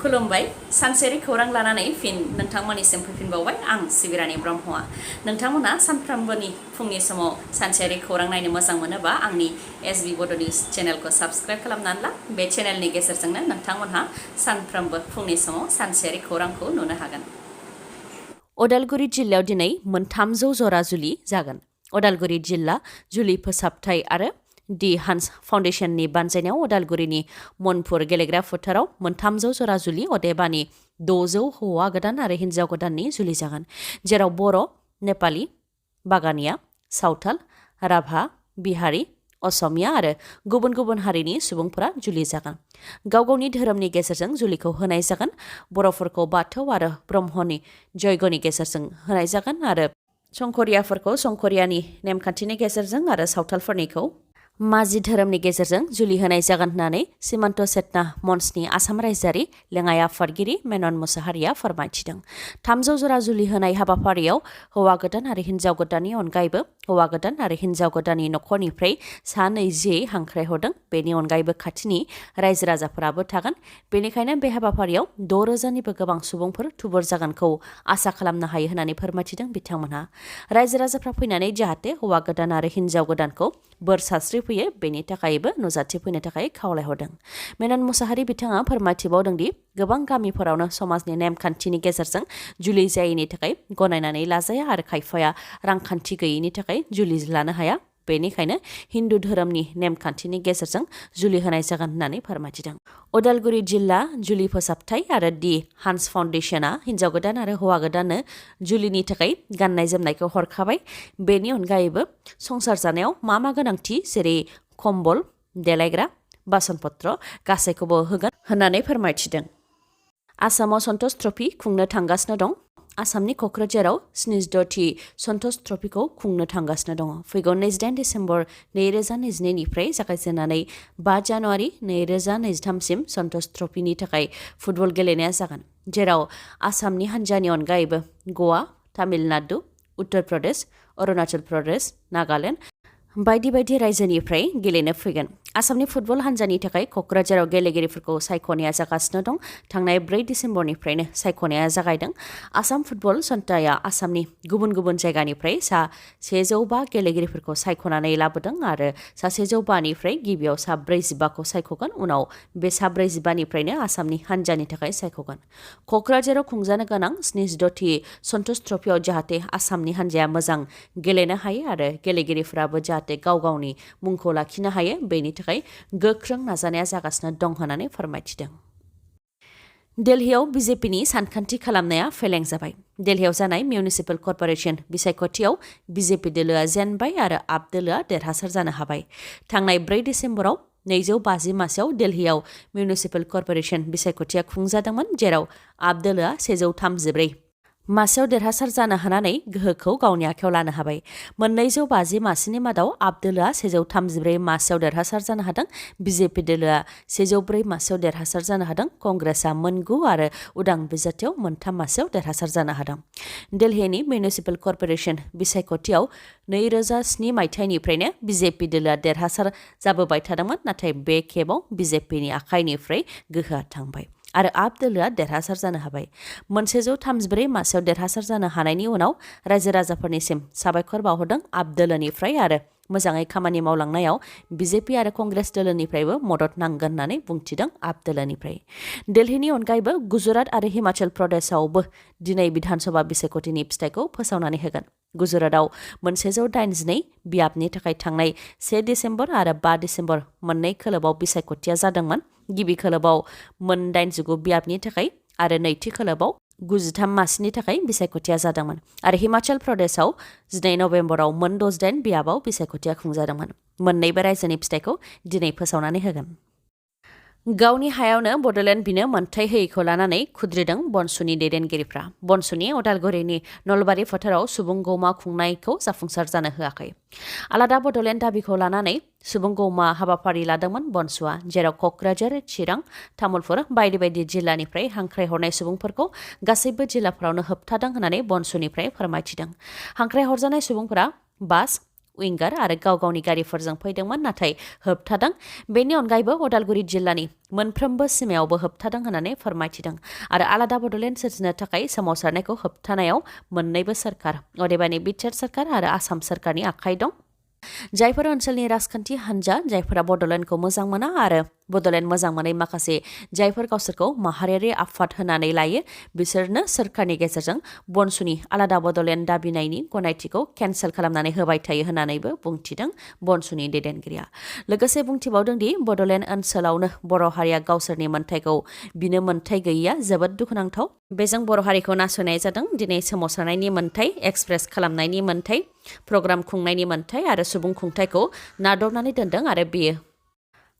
खुलुमबाय सानसेरि खौरां लानानै फिन नोंथांमोननिसिम फैफिनबावबाय आं सिबिरानि ब्रह्मआ नोंथांमोना सानफ्रोमबोनि फुंनि समाव सानसेरि खौरां नायनो मोजां मोनोबा आंनि एसबि बड' निउज चेनेलखौ साबस्क्राइब खालामनानै ला बे चेनेलनि गेजेरजोंनो नोंथांमोनहा सानफ्रोमबो फुंनि समाव सानसेरि खौरांखौ नुनो हागोन। उदालगुरि जिल्लायाव दिनै 300 जरा जुलि जागोन। उदालगुरि जिल्ला जुलि फोसाबथाय आरो दि हान्स फाउन्डेसननि बानजायनायाव उदालगुरिनि मनपुर गेलेग्रा फोथाराव 300 जरा जुलि अदेबानि 600 हौवा गोदान आरो हिन्जाव गोदाननि जुलि जागोन, जेराव बर', नेपालि, बागानिया, सावथाल, राभा, बिहारि, असमिया आरो गुबुन गुबुन हारिनि सुबुंफोरा जुलि जागोन। गाव गावनि धोरोमनि गेजेरजों जुलिखौ होनाय जागोन। बर'फोरखौ बाथौ आरो ब्रह्मनि जयग'नि गेजेरजों होनाय जागोन आरो संखरियाफोरखौ संखरियानि नेमखान्थिनि गेजेरजों आरो सावथालफोरनिखौ माझी धोरोमनि गेजेरजों जुलि होनाय जागोन होननानै सीमान्त चेतना मन्चनि आसाम रायजोआरि लेङाइ आफादगिरि मेनन मुसाहारिया फोरमायथिदों। 300 जरा जुलि होनाय हाबाफारियाव हौवा गोदान आरो हिन्जाव गोदाननि अनगायैबबो हौवा गोदान आरो हिन्जाव गोदाननि नखरनिफ्राय सा 20 हांख्रायहरदों। बेनि अनगायैबो खाथिनि रायजो राजाफोराबो थागोन। बेनिखायनो बे हाबाफारियाव 6,000निबो गोबां सुबुंफोर थुबुर जागोनखौ आसा खालामनो हायो होननानै फोरमायथिदों बिथांमोनहा। रायजो राजाफ्रा फैनानै जाहाथे हौवा गोदान आरो हिन्जाव गोदानखौ बोर सास्रि फैयो बेनि थाखायबो नुजाथिफैनो थाखाय खावलायहरदों। मेनन मुसाहारि बिथाङा फोरमायथिबावदों दि गोबां गामिफोरावनो समाजनि नेमखान्थिनि गेजेरजों जुलि जायैनि थाखाय गनायनानै लाजाया आरो खायफाया रांखान्थि गैयैनि थाखाय जुलि लानो हाया। बेनिखायनो हिन्दु धोरोमनि नेमखान्थिनि गेजेरजों जुलि होनाय जागोन होननानै फोरमायथिदों। उदालगुरि जिल्ला जुलि फोसाबथाय आरो दि हान्स फाउन्डेसनआ हिन्जाव गोदान आरो हौवा गोदाननो जुलिनि थाखाय गाननाय जोमनायखौ हरखाबाय। बेनि अनगायैबो संसार जानायाव मा मा गोनांथि जेरै कम्बल, देलायग्रा, बासनपत्र गासैखौबो होगोन होननानै फोरमायथिदों। आसामाव सन्टोष ट्रफि खुंनो थांगासिनो दं। आसामनि क'क्राझाराव 76थि सन्टोष ट्रफिखौ खुंनो थांगासिनो दङ। फैगौ 29 दिसेम्बर 2022 निफ्राय जागायजेननानै 5 जानुवारि 2023 सिम सन्टोष ट्रफिनि थाखाय फुटबल गेलेनाया जागोन, जेराव आसामनि हान्जानि अनगायैबो गवा, तामिलनाडु, उत्तर प्रदेश, अरुणाचल प्रदेश, नागालेण्ड बायदि बायदि रायजोनिफ्राय गेलेनो फैगोन। आसामनि फुटबल हान्जानि थाखाय क'क्राझाराव गेलेगिरिफोरखौ सायख'नाया जागासिनो दं। थांनाय 4 दिसेम्बरनिफ्रायनो सायख'नाया जागायदों। आसाम फुटबल सन्थाया आसामनि गुबुन गुबुन जायगानिफ्राय सा 105 गेलेगिरिफोरखौ सायख'नानै लाबोदों आरो सा 105निफ्राय गिबियाव सा 45खौ सायख'गोन। उनाव बे सा 45निफ्रायनो आसामनि हान्जानि थाखाय सायख'गोन। क'क्राझाराव खुंजानो गोनां 76थि सन्टोष ट्रफियाव जाहाथे आसामनि हान्जाया मोजां गेलेनो हायो आरो गेलेगिरिफोराबो जाहाथे गाव गावनि मुंखौ लाखिनो हायो बेनि थाखाय गोख्रों नाजानाया जागासिनो दं होननानै फोरमायथिदों। दिल्लीयाव बिजेपिनि सानखान्थि खालामनाया फेलें जाबाय। दिल्लीयाव जानाय मिउनिसिपेल कर्परेसन बिसायख'थियाव बिजेपि दोलोआ जेनबाय आरो आप दोलोआ देरहासार जानो हाबाय। थांनाय 4 दिसेम्बराव 250 मासियाव दिल्लीयाव मिउनिसिपेल कर्परेसन बिसायख'थिया खुंजादोंमोन, जेराव आप दोलोआ 134 मासियाव देरहासार जानो हानानै गोहोखौ गावनि आखायाव लानो हाबाय। 250 मासिनि मादाव आप दोलोआ 134 मासियाव देरहासार जानो हादों। बिजेपि दोलोआ 104 मासियाव देरहासार जानो हादों। कंग्रेसआ 9 आरो उदां बिजाथियाव 3 मासियाव देरहासार जानो हादों। दिल्लीनि मिउनिसिपेल कर्परेसन बिसायख'थियाव 2007 मायथाइनिफ्रायनो बिजेपि दोलोआ देरहासार जाबोबाय थादोंमोन, नाथाय बे खेबाव बिजेपिनि आखाइनिफ्राय गोहोआ थांबाय आरो आप दोलोआ देरहासार जानो हाबाय। 134 मासियाव देरहासार जानो हानायनि उनाव रायजो राजाफोरनिसिम साबायखर बावहरदों आप दोलोनिफ्राय आरो मोजाङै खामानि मावलांनायाव बिजेपि आरो कंग्रेस दोलोनिफ्रायबो मदद नांगोन होननानै बुंथिदों आप दोलोनिफ्राय। दिल्लीनि अनगायैबो गुजरात आरो हिमाचल प्रदेशआवबो दिनै बिधानसभा बिसायख'थिनि फिथाइखौ फोसावनानै होगोन। गुजरातआव 182 बियाबनि थाखाय थांनाय 1 दिसेम्बर आरो 5 दिसेम्बर मोननै खोलोबाव बिसायख'थिया जादोंमोन। गिबि खोलोबाव 89 बियाबनि थाखाय आरो नैथि खोलोबाव 93 मासिनि थाखाय बिसायख'थिया जादोंमोन आरो हिमाचल प्रदेशआव 12 नबेम्बराव 68 बियाबाव बिसायख'थिया खुंजादोंमोन। मोन्नैबो रायजोनि फिथाइखौ दिनै फोसावनानै होगोन। गावनि हायावनो बड'लेण्ड बिनो मोनथाय होयैखौ लानानै खुद्रिदों BoNSUननि दैदेनगिरिफ्रा। BoNSUननि उदालगुरिनि नलबारि फोथाराव सुबुं गौमा खुंनायखौ जाफुंसार जानो होआखै। आलादा बड'लेण्ड दाबिखौ लानानै सुबुं गौमा हाबाफारि लादोंमोन BoNSUआ, जेराव क'क्राझार, चिरां, तामुलपुर बायदि बायदि जिल्लानिफ्राय हांख्रायहरनाय सुबुंफोरखौ गासैबो जिल्लाफोरावनो होबथादों होननानै BoNSUनिफ्राय फोरमायथिदों। हांख्रायहरजानाय सुबुंफोरा बास, उइंगार आरो गाव गावनि गारिफोरजों फैदोंमोन नाथाय होबथादों। बेनि अनगायैबो उदालगुरि जिल्लानि मोनफ्रोमबो सिमायावबो होबथादों होननानै फोरमायथिदों आरो आलादा बड'लेण्ड सोरजिनो थाखाय सोमावसारनायखौ होबथानायाव मोन्नैबो सोरखार अदेबानि बिटिआर सोरखार आरो आसाम सोरखारनि आखाइ दं। जायफोर ओनसोलनि राजखान्थि हान्जा जायफोरा बड'लेण्डखौ मोजां मोना आरो बड'लेण्ड मोजां मोनै माखासे जायफोर गावसोरखौ माहारियारि आफाद होनानै लायो बिसोरनो सोरखारनि गेजेरजों BoNSUननि आलादा बड'लेण्ड दाबिनायनि गनायथिखौ केन्सेल खालामनानै होबाय थायो होननानैबो बुंथिदों BoNSUननि दैदेनगिरिया। लोगोसे बुंथिबावदों दि बड'लेण्ड ओनसोलावनो बर' हारिया गावसोरनि मोन्थायखौ बिनो मोन्थाय गैयैया जोबोद दुखुनांथाव। बेजों बर' हारिखौ नासयनाय जादों। दिनै सोमावसारनायनि मोन्थाय, एक्सप्रेस खालामनायनि मोन्थाय, प्रग्राम खुंनायनि मोन्थाय आरो सुबुं खुंथायखौ नादबनानै दोनदों आरो बेयो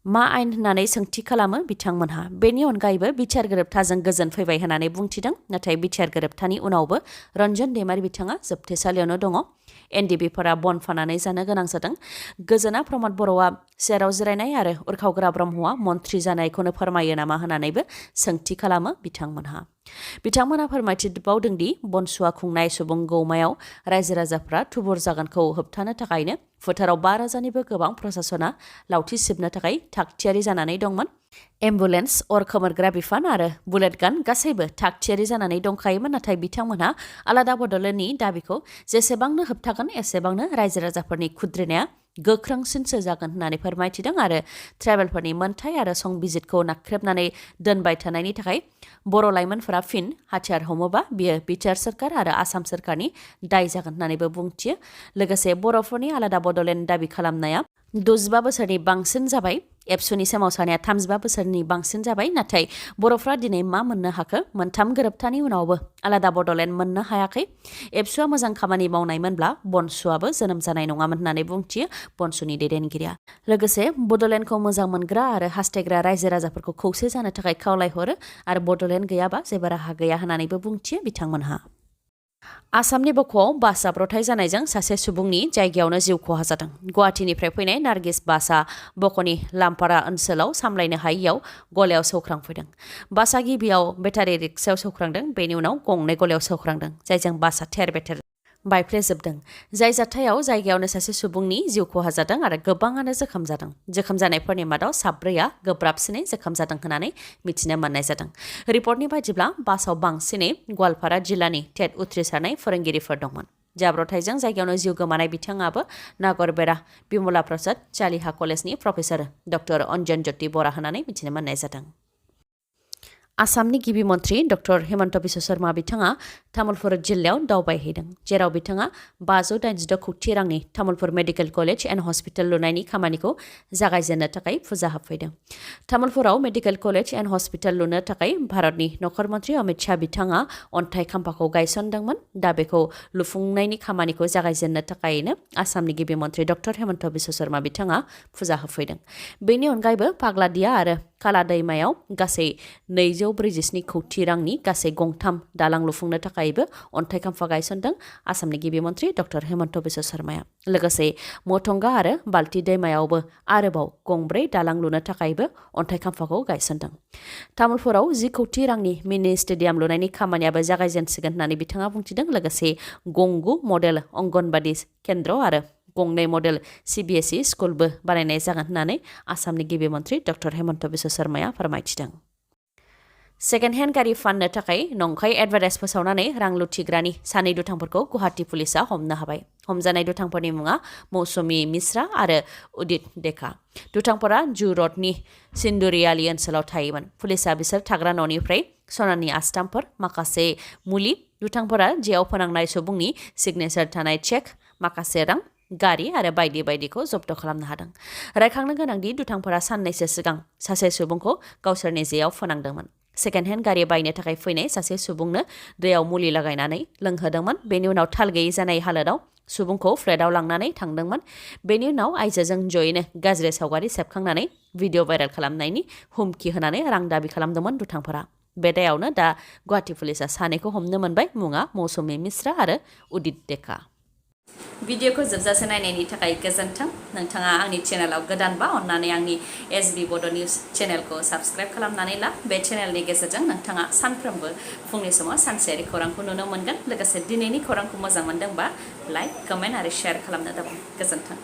मा आयेन होननानै सोंथि खालामो बिथांमोनहा। बेनि अनगायैबो बिटिआर गोरोबथाजों गोजोन फैबाय होननानै बुंथिदों। नाथाय बिटिआर गोरोबथानि उनावबो रन्जन दैमारि बिथाङा जोबथेसालियावनो दङ। एनडिबिफोरा बन फाननानै जानो गोनां जादों। गोजोना प्रमद बर'आ सेराव जिरायनाय आरो उरखावग्रा ब्रह्मआ मन्थ्रि जानायखौनो फोरमायो नामा होननानैबो सोंथि खालामो बिथांमोनहा। बिथांमोनहा फोरमायथिबावदों दि BoNSUआ खुंनाय सुबुं गौमायाव रायजो राजाफ्रा थुबुर जागोनखौ होबथानो थाखायनो फोथाराव 5,000निबो गोबां प्रशासना लावथि सिबनो थाखाय थागथियारि जानानै दंमोन। एम्बुलेन्स, अर खोमोरग्रा बिफान आरो बुलेट गान गासैबो थागथियारि जानानै दंखायोमोन। नाथाय बिथांमोनहा आलादा बड'लेण्डनि दाबिखौ जेसेबांनो होबथागोन एसेबांनो रायजो राजाफोरनि खुद्रिनाया गोख्रोंसिनसो जागोन होननानै फोरमायथिदों आरो ट्राइबेलफोरनि मोन्थाय आरो संबिजितखौ नाख्रेबनानै दोनबाय थानायनि थाखाय बर' लाइमोनफोरा फिन हाथियार हमोबा बियो बिटिआर सोरखार आरो आसाम सोरखारनि दाय जागोन होननानैबो बुंथियो। लोगोसे बर'फोरनि आलादा बड'लेण्ड दाबि खालामनाया 65 बोसोरनि बांसिन जाबाय। एबसुनि सोमावसारनाया 35 बोसोरनि बांसिन जाबाय। नाथाय बर'फ्रा दिनै मा मोननो हाखो? मोनथाम गोरोबथानि उनावबो आलादा बड'लेण्ड मोननो हायाखै। एबसुआ मोजां खामानि मावनायमोनब्ला BoNSUआबो जोनोम जानाय नङामोन होननानै बुंथियो BoNSUनि दैदेनगिरिया। लोगोसे बड'लेण्डखौ मोजां मोनग्रा आरो हास्थायग्रा रायजो राजाफोरखौ खौसे जानो थाखाय खावलायहरो आरो बड'लेण्ड गैयाबा जेबो राहा गैया होननानैबो बुंथियो बिथांमोनहा। आसामनि बक'आव बास जाब्रथाय जानायजों सासे सुबुंनि जायगायावनो जिउ खहा जादों। गुवाहाटीनिफ्राय फैनाय नार्गिस बासआ बक'नि लामपारा ओनसोलाव सामलायनो हायैयाव गलायाव सौख्रांफैदों। बासआ गिबियाव बेटारि रिक्सायाव सौख्रांदों। बेनि उनाव गंनै गलायाव सौख्रांदों जायजों बासआ थेर बेथेर बायफ्लेजोबदों। जाय जाथायाव जायगायावनो सासे सुबुंनि जिउ खहा जादों आरो गोबाङानो जोखोम जादों। जोखोम जानायफोरनि मादाव 4 गोब्राबसिनै जोखोम जादों होननानै मिथिनो मोननाय जादों। रिपर्टनि बायदिब्ला बासाव बांसिनै गवालपारा जिल्लानि टेट उथ्रिसारनाय फोरोंगिरिफोर दंमोन। जाब्रथायजों जायगायावनो जिउ गोमानाय बिथाङाबो नागरबेरा बिमला प्रसाद चालिहा कलेजनि प्रफेसर डक्टर अन्जन ज्योति बरा होननानै मिथिनो मोननाय जादों। आसामनि गिबि मन्थ्रि डक्टर हेमन्त बिश्व शर्मा बिथाङा तामुलपुर जिल्लायाव दावबायहैदों। जेराव बिथाङा 586 कौटि रांनि Tamulpur medical college and hospital लुनायनि खामानिखौ जागायजेननो थाखाय फुजा होफैदों। तामुलपुराव मेडिकेल कलेज एन्ड हस्पिटाल लुनो थाखाय भारतनि नखर मन्थ्रि अमित शाह बिथाङा अन्थाइ खाम्फाखौ गायसनदोंमोन। दा बेखौ लुफुंनायनि खामानिखौ जागायजेननो थाखायनो आसामनि गिबि मन्थ्रि डक्टर हेमन्त बिश्व शर्मा बिथाङा फुजा होफैदों। बेनि अनगायैबो पाग्लादिया आरो काला दैमायाव गासै 247 कौटि रांनि गासै गंथाम दालां लुफुंनो थाखायबो अन्थाइ खाम्फा गायसनदों आसामनि गिबि मन्थ्रि डक्टर हेमन्त बिश्व शर्माया। लोगोसे मथंगा आरो बाल्टी दैमायावबो आरोबाव 2 दालां लुनो थाखायबो अन्थाइ खाम्फाखौ गायसनदों। तामुलपुराव 10 कौटि रांनि मिनि स्टेडियाम लुनायनि खामानियाबो जागायजेनसिगोन होननानै बिथाङा बुंथिदों। लोगोसे 2 मडेल अंगनबादि केन्द्र आरो 2 मडेल CBSE स्कुलबो बानायनाय जागोन होननानै आसामनि गिबि मन्थ्रि डक्टर हेमन्त बिश्व शर्माया फोरमायथिदों। सेकेन्ड हेन्ड गारि फाननो थाखाय नंखाय एडभार्टाइज फोसावनानै रां लुथिग्रानि 2 दुथांफोरखौ गुवाहाटी पुलिसआ हमनो हाबाय। हमजानाय दुथांफोरनि मुङा मौसुमी मिश्रा आरो उदित डेका। दुथांफोरा जु रडनि सिन्दुरियाली ओनसोलाव थायोमोन। पुलिसआ बिसोर थाग्रा न'निफ्राय सनानि आस्थामफोर, माखासे मुलि, दुथांफोरा जेयाव फोनांनाय सुबुंनि सिगनेचार थानाय चेक, माखासे रां, गारि आरो बायदि बायदिखौ जब्द खालामनो हादों। रायखांनो गोनांदि दुथांफोरा साननैसो सिगां सासे सुबुंखौ गावसोरनि जेयाव फोनांदोंमोन। सेकेन्ड हेन्ड गारि बायनो थाखाय फैनाय सासे सुबुंनो दैयाव मुलि लागायनानै लोंहोदोंमोन। बेनि उनाव थाल गैयै जानाय हालोदाव सुबुंखौ फ्लेटआव लांनानै थांदोंमोन। बेनि उनाव आइजोजों जयैनो गाज्रि सावगारि सेबखांनानै भिडिअ भाइरेल खालामनायनि हुमखि होनानै रां दाबि खालामदोंमोन दुथांफोरा। बे दायावनो दा गुवाहाटी पुलिसआ 2खौ हमनो मोनबाय। मुङा मौसुमी मिश्रा आरो उदित डेका। भिडिअखौ जोबजासे नायनायनि थाखाय गोजोन्थों नोंथाङा आंनि चेनेलाव गोदानबा अन्नानै आंनि एसबी बड' निउस चेनेलखौ साबस्क्राइब खालामनानै ला बे चेनेलनि गेजेरजों नोंथाङा सानफ्रोमबो फुंनि समाव सानसेयारि खौरांखौ नुनो मोनगोन लोगोसे दिनैनि खौरांखौ मोजां मोनदोंबा लाइक कमेन्ट आरो शेयार खालामनो दाबाव गोजोन्थों।